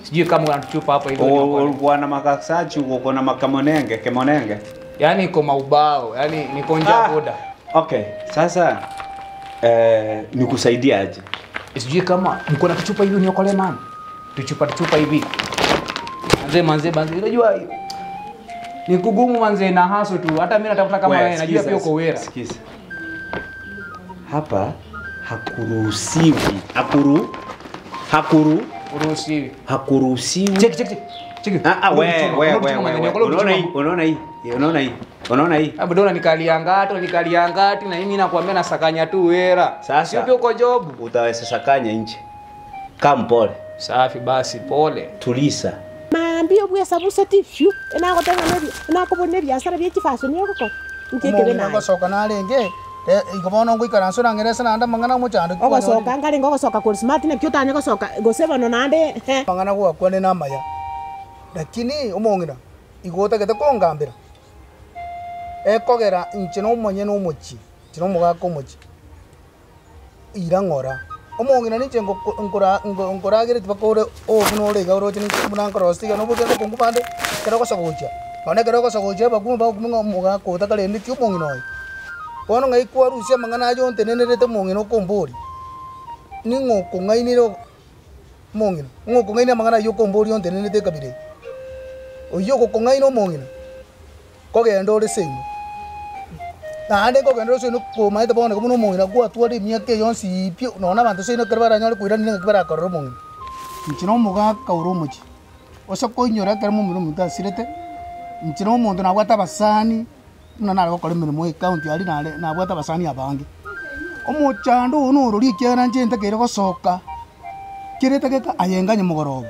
Sijui kama unatuchupa hapo hivi. Ulikuwa na makasachi uko na makamonenge, kemonenge. Yaani iko maubao, yaani niko nje ya boda. Okay, sasa nikusaidie aje? Sijui kama mko na kichupa hivi niokole man. Tuchupa hivi. Manze manze unajua ni kugumu manze na haso tu. Hata mimi natafuta kama wewe, najua pia uko wera. Sikiza. Hapa hakuruhusiwi. Hakuruhusiwi. Hakuruhusiwi. Cheki. Wewe. Unaona hii? Hapo ndio nikaliangati na mimi nakwambia nasakanya tu wera. Sasa sio uko job. Utaweza sakanya nje. Kama pole. Safi basi pole. Tulisa. Maambio bwe sabusa tifyu. Enakobona biashara bye kifaso niyo koko. Nkekebe nayo. Ngosoka nalenge. Ikobona ngoikara nsura ngeresa nanda mangana muchando. Ogosoka ngale ngogosoka kuri smart na kyotanya gosoka gosebano nande. Mangana gwakwane namaya. Lakini omongina igotagete kongambira. Ekogera inche no omonye no omochi. Chino omogaka omochi. Ira ngora. Omongina ninche nkoragere tibakore obuno rega oroche ninche munankorostiga no bugende kongubande kero gosogocha. None kero gosogocha bagumu bagumu omogaka otakarende ti omongina oyo. Bono ngai kwarusia mangana ayo ntenenerete mongina okombori. Ning'o ng'ainire mongina. Ng'o ng'aine mangana ayo okombori ontenenete kabire. Oyo gokong'aina omongina. Kogenda ore seino. Naende kogenda ore seino komaete bono komo omongina gwatware emiaka yonsi ipio nona abanto seino ekero baranyore koirani ng'aki barakorera omongina. Inche na omogaka ore omochi. Ose koinyora ekero momura omonto asirete. Inche na omonto nabwate abasani buna nare gokora emeremo ekaunti aria nare nabwate abasani abange. Omochando oyo norori ekiagera inche ntakeire gosoka. Keretageka ayenganye mogoroba.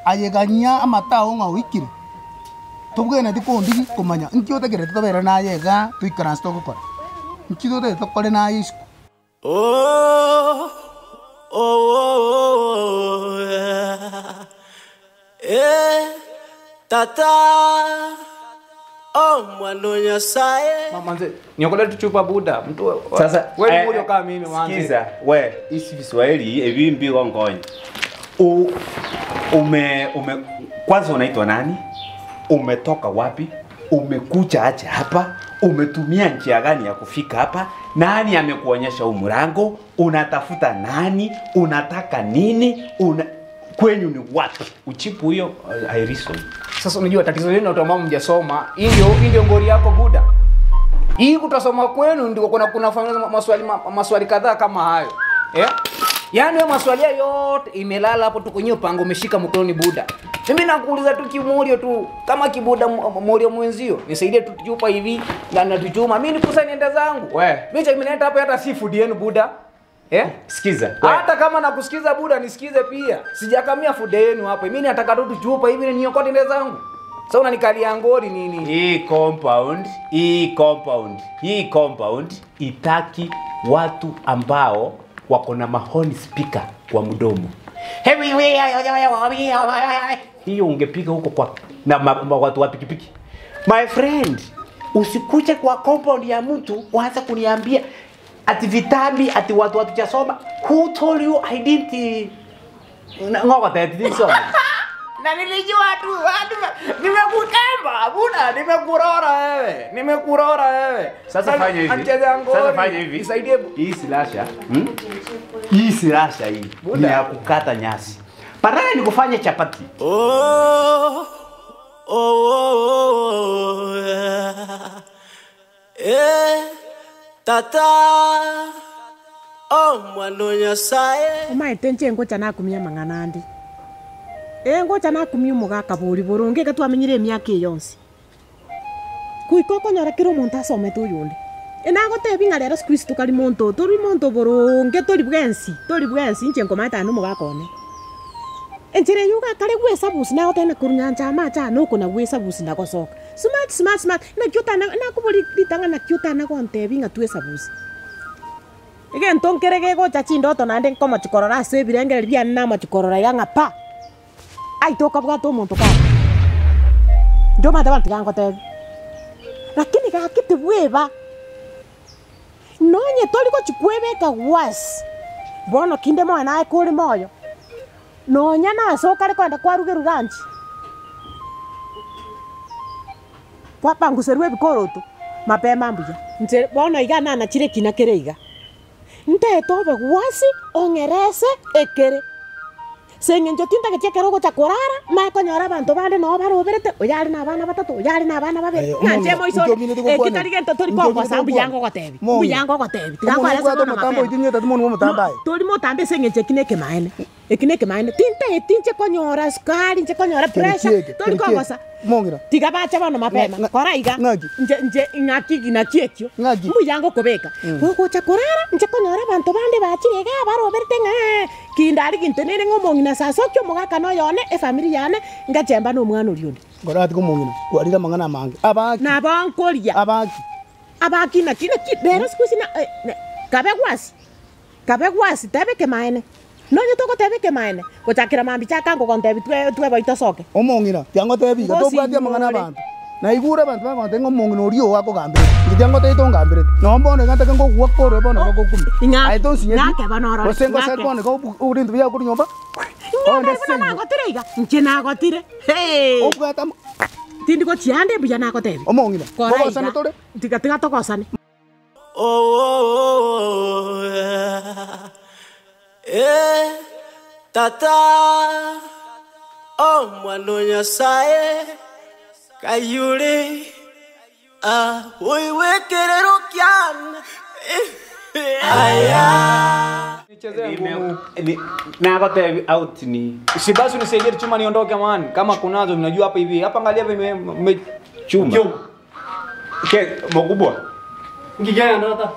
Ayeganya amatao ng'a oikire. Tobweneti kondigi komanya nki otakerete tobere naye iga toikaranse togokora. Nki totagete tokore naye isiko. Oh, oh, oh, eh, tata, oh, mwana Nyasaye. Manze, niokole tuchupa buda. Mtu sasa wewe ni kama mimi manze. Sikiza, we isi Kiswahili ebimbi ngonye. Ume kwanza unaitwa nani? Umetoka wapi? Umekuja aje hapa? Umetumia njia gani ya kufika hapa? Nani amekuonyesha huu mlango? Unatafuta nani? Unataka nini? Kwenyu ni wapi? Uchipu hiyo I reason. Sasa unajua tatizo lenu watu ambao mjasoma, hii ndio ngori yako buda. Hii kutasoma kwenu ndiko kuna maswali kadhaa kama hayo. Eh? Yaani wewe maswali yote imelala hapo tu kwenye pango umeshika mkononi buda. Mimi nakuuliza tu kimorio tu kama kibuda morio mwenzio nisaidie tu tuchupa hivi na tuchuma mimi nikusa nienda zangu. We mimi cha nimeenda hapo hata si food yenu buda. Eh? Sikiza. Hata kama nakusikiza buda nisikize pia. Sijakamia food yenu hapo. Mimi nataka tu tuchupa hivi niokote niende zangu. Sasa unanikalia ngori nini? Hii compound itaki watu ambao wako na mahoni speaker kwa mdomo. Hiyo ungepiga huko kwa na watu wa pikipiki. My friend, usikuje kwa compound ya mtu uanze kuniambia ati vitambi ati watu hatujasoma. Who told you I didn't ngoka tete soma? Na nilijua tu nimekukemba buna, nimekurora wewe. Nimekurora wewe. Sasa fanya hivi. Sasa fanya hivi. Nisaidie hii slasha. Hii slasha hii ni ya kukata nyasi. Badala ni kufanya chapati. Oh oh oh eh tata oh mwana Nyasaye. Umaite nje ngocha nakumia mang'ana ndi. Ngocha nakumia omogaka bori boronge gatwamenyire emiaka eyonsi. Kuiko konyora kero omonto asomete oyonde. Enagotebi ng'a rero siku isi tokari monto, tori monto boronge tori bwensi inche nkomaete ande omogaka one. Enchera yuga kare gwesabusi nagotena korunyancha amache noko na gwesabusi nagosoka. Smart smart smart nakiotana nakobori ritang'a nakiotana gontebi ng'a twesabusi. Egento nkere gegocha chindoto naende nkomochikorora ase ebirengeri biane namochikorora iga ng'a pa. Aitoka bwate omonto kare. Ndio mate bantu gangotebi. Lakini gakiti bweba. Nonye tori gochikwebeka gwasi. Bono kinde moyo naye kore moyo. Nonya nasoka ari kwenda kwarugeru ranchi. Kwapanguserwa ebikoroto mapema mbuya. Nche bono iga nana chire kina kere iga. Nte tobe gwasi ong'erese ekere. Seng'encho tintagete ekero ogocha korara mae konyora abanto bande nabo baroberete oyare na abana batato oyare na abana babere ng'anche moiso ekitari gento tori kogosa mbuya ngogotebi mbuya ngogotebi tigakoaresa bono mapema tori motambe seng'encho eki nekemaene eki nekemaene tintagete inche konyora sukari inche konyora pressure tori kogosa tiga bache bono mapema kora iga nje nje ng'aki naki ekio mbuya ngokobeka gogocha korara inche konyora abanto bande bachire iga baroberete ng'a kindari gintenere ng'omong'ina sasokio omogaka noyone efamiri yane ngachemba na omwana oria onde ngorati komong'ina kwarire amang'ana amange abaki nabo nkoria abaki abaki naki naki rero siku isi kabe gwasi tebe kemaene nonye togotebe kemaene gochakera mambi chakango gontebi twe boitosoke omong'ina tiangotebi iga tobwati amang'ana abanto naigure abanto bagonte ng'omong'ina oria ogo akogambire inche tiangotebi tongambirete nombono iga ntake ngogwakore bono gogokumi aye tonsinyeti gose ngosere bono iga orinto biakori nyomba nagotire iga inche nagotire obwata tindi gochiande mbuya nagotebi omong'ina gogosane tore tiga tiga togosane oh eh tata oh mwana Nyasaye kayure ah oiwekerero kyana aya na out ni si basi unisaidie chuma niondoke man kama kunazo mnajua hapa hivi hapa angalia hapa chuma ke mkubwa ngigenda tata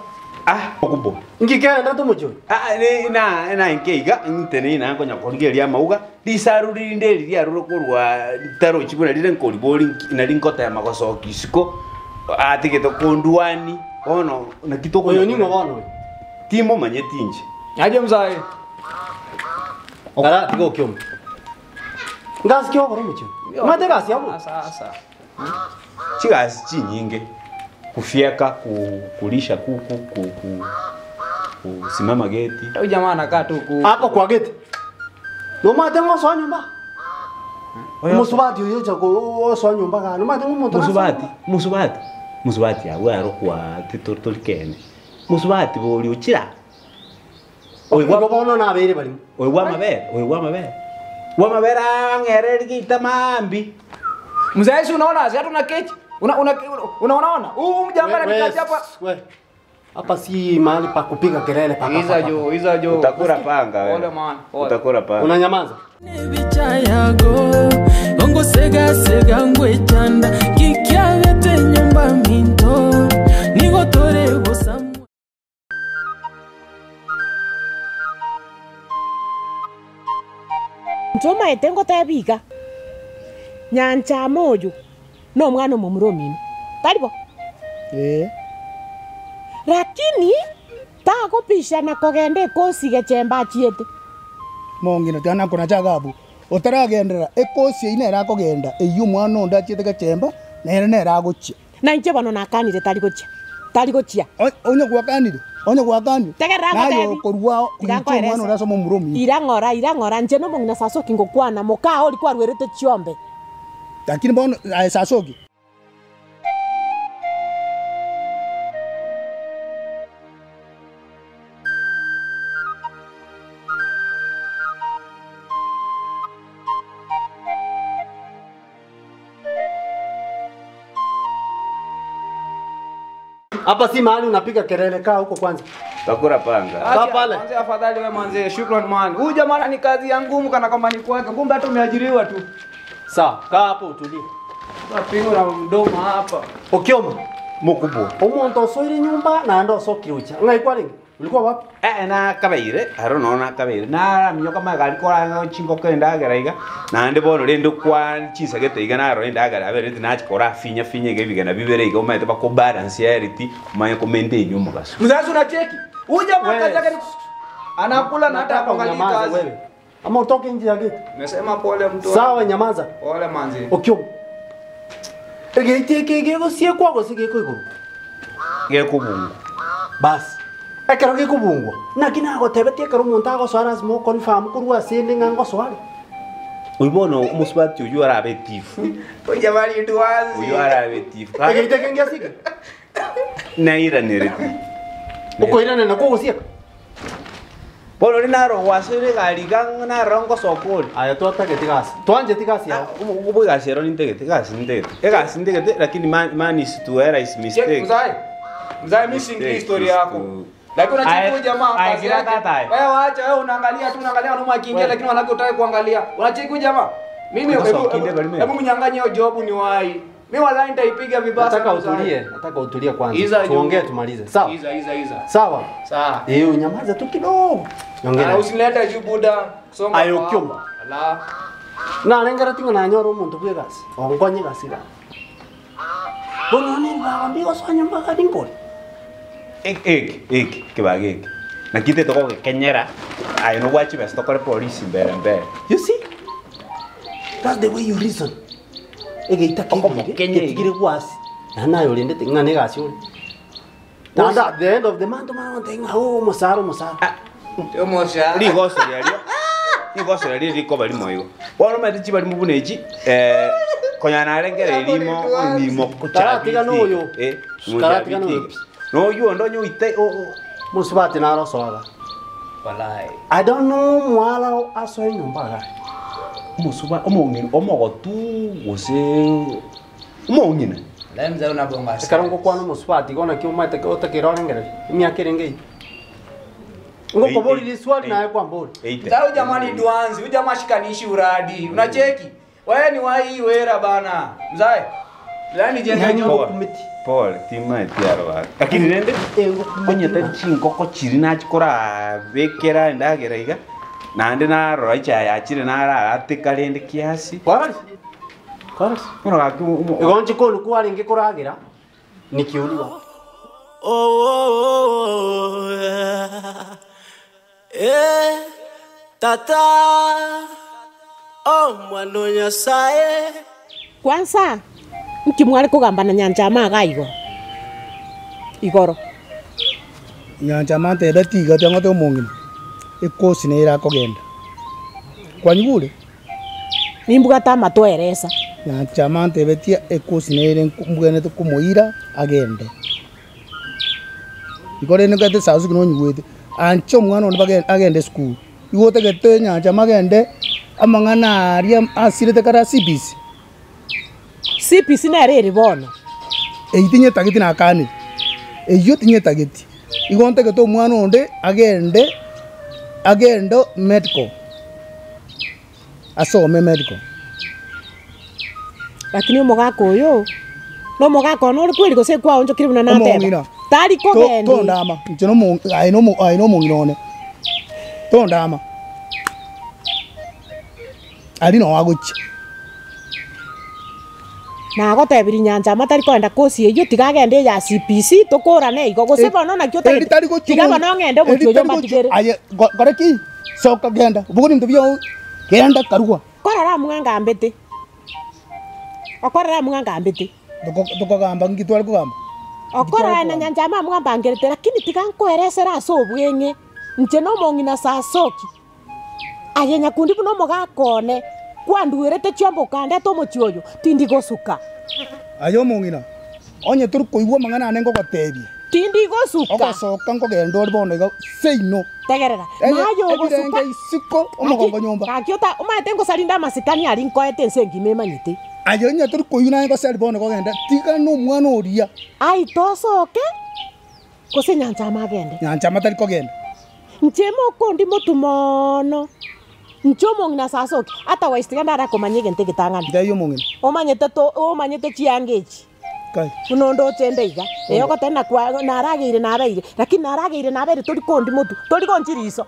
ah mkubwa ngigenda to mujo ah ni na na nkeiga ntene na ngonya kongeria mauga lisaruri nderi riaruro korwa taro chibuna rire nkoribori na rinkota ya magosoki siko atigete konduani ono na kitoko oyo ningo bono timo manyeti nje aje mzae ogara tigo kyom ngas kyo goro mucho mate gasi abo sasa chigasi chinyinge kufyeka kulisha kuku kusimama geti huyu jamaa anakaa tu ku hapo kwa geti no mate ngoso nyumba musubati uyo chako oso nyumba ga no mate ngomuntu musubati musubati awe arokwa titotolikene musubati boli uchira oigwa bono na bere bali oigwa mabere oigwa mabere ang'ereri gita mambi mzee si unaona si hata una kechi unaona huu mjamaa anakaja hapa we hapa si mahali pa kupiga kelele paka iza jo utakura panga wewe pole man utakura panga unanyamaza bichayago ongo sega sega ngwechanda kikyabete nyumba minto nigotore bosamu Nchomaete ngotebi iga. Nyancha moyo no mwana mumuromini. Taribo. Eh. Lakini takopisha na kogende kosi gechemba chiete. Mongino tana kona chagabu. Otaragendera ekosi ine rakogenda eyu mwana onda chiete gechemba nere nera gochia. Na inche bono nakanire tari gochia. Tari gochia. Onye gwakanire. Onye gwakanire. Tegerera nayo korwa mwana urasoma muromi. Irangora irangora nje no mongina sasoki ngokwana moka ori kwarwerete chiombe. Lakini bono sasoki. Hapa si mahali unapiga kelele, kaa huko kwanza. Takura panga. Kaa pale. Manze afadhali wewe manze, shukrani man. Huyu jamaa ni kazi ya ngumu kana kwamba ni kwake. Kumbe hata umeajiriwa tu. Sawa, kaa hapo utulie. Napigwa na mdomo hapa. Okioma mukubwa. Omuntu osoire nyumba na ndo osokiucha. Ngaikwa ringi? Ulikuwa wapi? Na kabaire, aro no na kabaire. Na minyoka magari kora chingo kenda garaiga. Na ande bono rendo kwa chisagete iga na ro ndagara abere tinachikora finya finya gebigana bibere iga umaite bako balance ya riti umanye ko maintain umugaso. Mzazi unacheki. Huyu jamaa kazi yake anakula na hata kuangalia kazi. Wewe. Ama utoke nje ya gate. Nimesema pole mtu. Sawa nyamaza. Pole manzi. Okioma. Egete kege gosie kwa gosie ko iguru. Gekubungu. Basi. Ekero gekubungwa. Nakina gotebetie ekero omonto agoswara asimo confirm korwa ase ng'a ngosware. Uibono umusubati uyu arabetifu. Ujamani tuanze. Uyu arabetifu. Egete kenge asike. Naira nereti. Ukoirana na kogosieka. Bono rinaro wasire gari gang na rongo sokol. Aya twatagete gasi. Twanje tigasi ya. Ubu gasi ro nintegete gasi nintegete. Egasi nintegete lakini man is to error is mistake. Mzai. Mzai mimi singili historia yako. Lakini unacheki jamaa kazi yake. Wewe waacha wewe unaangalia tu unaangalia wanaume akiingia lakini wanawake utaki kuangalia. Unacheki jamaa? Mimi hebu mnyang'anye hiyo job ni wahi. Mimi wallahi nitaipiga vibaya. Nataka utulie, nataka utulie kwanza. Tuongee tumalize. Sawa? Iza iza iza. Sawa? Sawa. Eh, unyamaze tu kidogo. Nyongera. Usilete juu buda. Songa. Ayo kyoma. La. Na lengera tinga na nyoro omuntu bwe gasi. Ongonye gasi la. Bono ni bagambi osanya mpaka dingori. Ek kibagek. Na kite toko kenyera. Ayo no wachi best tokore police mbere mbere. You see? That's the way you reason. Egeita kigire gwasi. Na nayo rindete ng'ane gasi uri. Na at the end of the month man want oh mosaro mosaro. Yo mosaro. Rigoso ryario. Rigoso ryario rikoba rimoyo. Bono matichi bari mubunechi konyana arengere irimo nimo kuchara no uyu. Karatiga no uyu. No uyu ndonyo ite musubati naro soga. Walai. I don't know mwala asoe nyumba ga. Musuba omong'ina omogotu gose omong'ina. Lai mzee unabonga. Karongo kwano musubati gona kiumaite otakirorengere. Imyaka erenge. Ngokobori liswali naye kwa mbori. Mzee jamani duanzi, huyu jamaa shikanishi uradi. Unacheki? Wewe ni wai wera bana. Mzee. Yaani jenga nyumba. Pole tima etiaro. Lakini nende onyete chingoko chiri nachikora bekera ndagera iga. Nande naro icha achire nara atikarende kiasi. Kwarasi. Kwarasi. Muno gaki igonji kono kwaringi kuragira nikiuliwa. Oh, eh tata oh mwana Nyasaye. Kwanza nkimwari kugambana nyanja maga igo. Igoro. Nyanja mante betiga tyangote omongina. Ekosi ne kogenda. Kwanyigure? Nimbuga ta matweresa. Nyancha mante betia ekosi ne mbugene kumuira agende. Ikore ne sasu kino nyigwete. Ancho mwana onde agende school. Igote gete nyancha magende amang'ana aria asirete kara CBC. CBC na reri bono. Eitinye tageti na kani. Eyo tinye tageti. Igonte gete omwana onde agende agendo medical. Asome medical. Lakini omogaka oyo no mogaka ono ori kweri gose kwaonjokire buna nateba. Tari kogendi. Tondama. Nche no mo ai no mo ai no mo nginone. Tondama. Ali no agochi. Na gotebiri nyanja matari kwenda kosi eyo tigagende ya CPC tukurane igo gose bono nakio tiga bono ngende muchojo matigere. Aye goreki soka genda. Ubuguni ndubyo genda karugwa. Korara mwanga mbete. Okorara mwanga mbete. Tukogamba ngitwara kugamba. Okorara na nyanja ma mwamba ngerete lakini tiga nkoeresera so obwenge. Nje no mongina sasoki. Aye nyakundi buno mugakone. Kwanduerete chiombo kande to muchioyo tindi gosuka. Ayo mongina. Onye turi koigwa mangana ane ngogotebia. Tindi gosuka. Ogosoka ngogenda ori bono iga say no. Tegerera. Nayo gosuka isiko omugongo nyomba. Kakiota umaete ngosarinda masikani ari nkoete nsengi memanyite. Ayo nya turi koyuna ngosari bono gogenda tiga no mwana oria. Ai tosoke. Kose nyanja magende. Nyanja matari kogenda. Nchemo kondi mutumono. Nchomo ngina sasoki ata waistiganda arakomanyege ntegitangana. Ndayo mongina. Omanyete to omanyete chiangechi. Kai. Unondo chende iga. Eyo gotena kwa narageire nabeire lakini narageire nabeire tori kondi mutu tori konchiriso.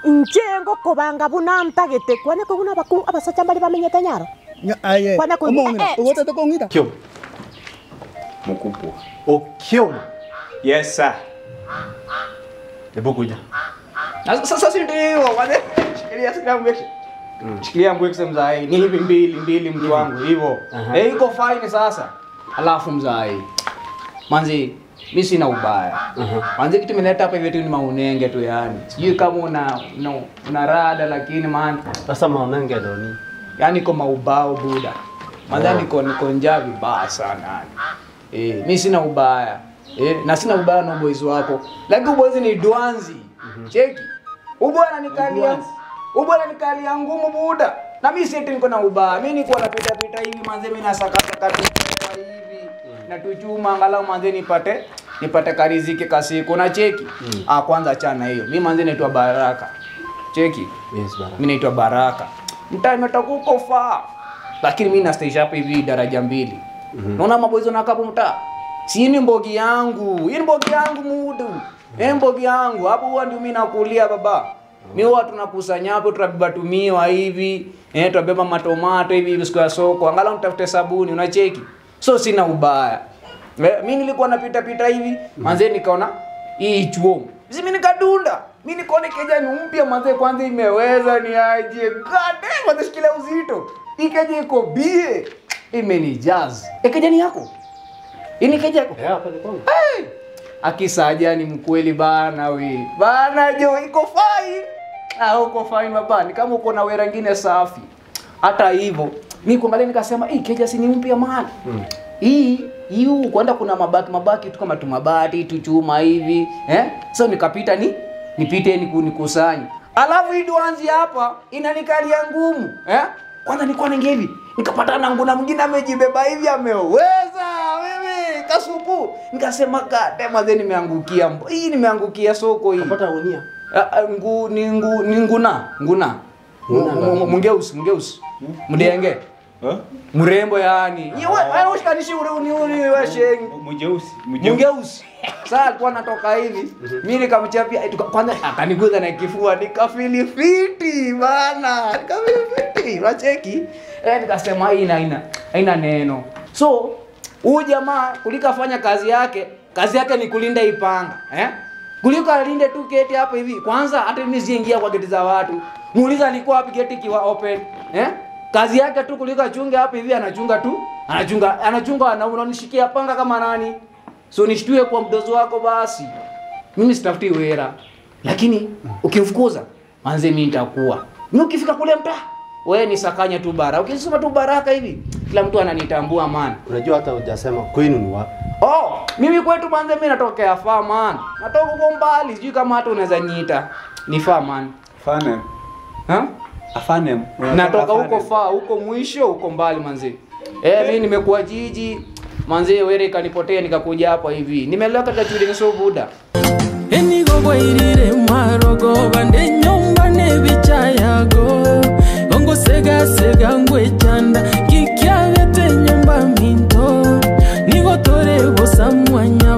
Nchengo kobanga buna ntagete kwanya koguna baku abasacha bari bamenyete nyaro. Aye. Omongina ogotete kongita. Kyo. Mkubwa. Okio. Yes sir. Hebu kuja. Sasa si ndio wale shikilia shikilia mbwekse. Shikilia mbwekse mzai. Ni hivi mbili mbili mtu wangu hivyo. Eh iko fine sasa. Alafu mzai. Manzi mimi sina ubaya. Manzi kitu imeleta hapa hivi tu ni maunenge tu yani. Sijui kama una rada lakini man. Sasa maunenge ndio ni. Yaani iko maubao buda. Manzi niko njaa vibaya sana yani. Eh mimi sina ubaya. Eh na sina ubaya na boys wako. Lakini boys ni duanzi. Cheki. Ubwana nikalia ngumu buda. Na mimi si eti niko na ubaya. Mimi niko napita pita hivi manze mimi nasaka saka tu hivi. Na tuchuma angalau manze nipate kariziki kasiku na cheki. Ah kwanza achana hiyo. Mimi manze naitwa Baraka. Cheki. Yes Baraka. Mimi naitwa Baraka. Mtaa nimetoka huko far. Lakini mimi na stage hapa hivi daraja mbili. Naona maboys wanakapo mtaa. Si ni mbogi yangu. Hii ni mbogi yangu mudu. Mbogi yangu hapo huwa ndio mimi nakulia baba. Mimi huwa tunakusanya hapo tunabeba tumiwa hivi, tunabeba matomato hivi hivi siku ya soko. Angalau nitafute sabuni unacheki. So sina ubaya. Mimi nilikuwa napita pita hivi, manze nikaona hii chuo. Mimi nikadunda. Mimi nikaona keja ni mpya manze kwanza imeweza ni aje. God damn manze shikilia uzito. Hii keja iko bie. Imenijaz. Keja ni yako? Hii ni keja yako? Eh hapa ni kwangu. Hey! Akisaja ni mkweli bana we. Bana jo iko fine. Ah uko fine baba. Ni kama uko na wera nyingine safi. Hata hivyo mimi kuangalia nikasema hii keja si ni mpya man. Hii kwenda kuna mabaki tu kama tumabati tu chuma hivi, eh? So nikapita nipite nikusanye. Alafu hii duanzi hapa inanikalia ngumu, eh? Kwanza nilikuwa naingia hivi, nikapata na nguna mwingine amejibeba hivi ameweza wewe kasupu. Nikasema kate maze nimeangukia. Hii nimeangukia soko hii. Kapata unia. Nguna. Mungeusi. Mudenge. Murembo yani. Wewe ushikanishi ule wewe shengi. Mujeusi. Sasa alikuwa anatoka hivi. Mimi nikamchapia kwanza akaniguza na kifua nikafili fiti bana. Nikafili fiti. Unacheki? Nikasema hii haina neno. So huyu jamaa kulika fanya kazi yake ni kulinda ipanga, eh? Kuliko alinde tu gate hapo hivi. Kwanza hata mimi siingia kwa gate za watu. Muuliza alikuwa wapi gate ikiwa open, eh? Kazi yake tu kuliko achunge hapo hivi anachunga tu. Anachunga na unanishikia panga kama nani? So nishtue kwa mdozo wako basi. Mimi sitafuti wera. Lakini ukimfukuza manze mimi nitakuwa. Mimi ukifika kule mtaa wewe ni sakanya tu bara. Ukisema tu Baraka hivi kila mtu ananitambua man. Unajua hata hujasema kwenu ni wapi? Oh, mimi kwetu manze mimi natokea far man. Natoka huko mbali, sijui kama hata unaweza niita. Ni far man. Fanem. Ha? Afanem. Natoka huko far, huko mwisho, huko mbali manze. Mimi nimekuwa jiji. Manze wewe kanipotea nikakuja hapa hivi. Nimelelewa katika chuo cha Buda. Enigo bwairire marogo bande nyomba nebicha yago. Ongo sega sega ngwe chanda kikyabete nyomba minto. Nigo tore bosa mwanya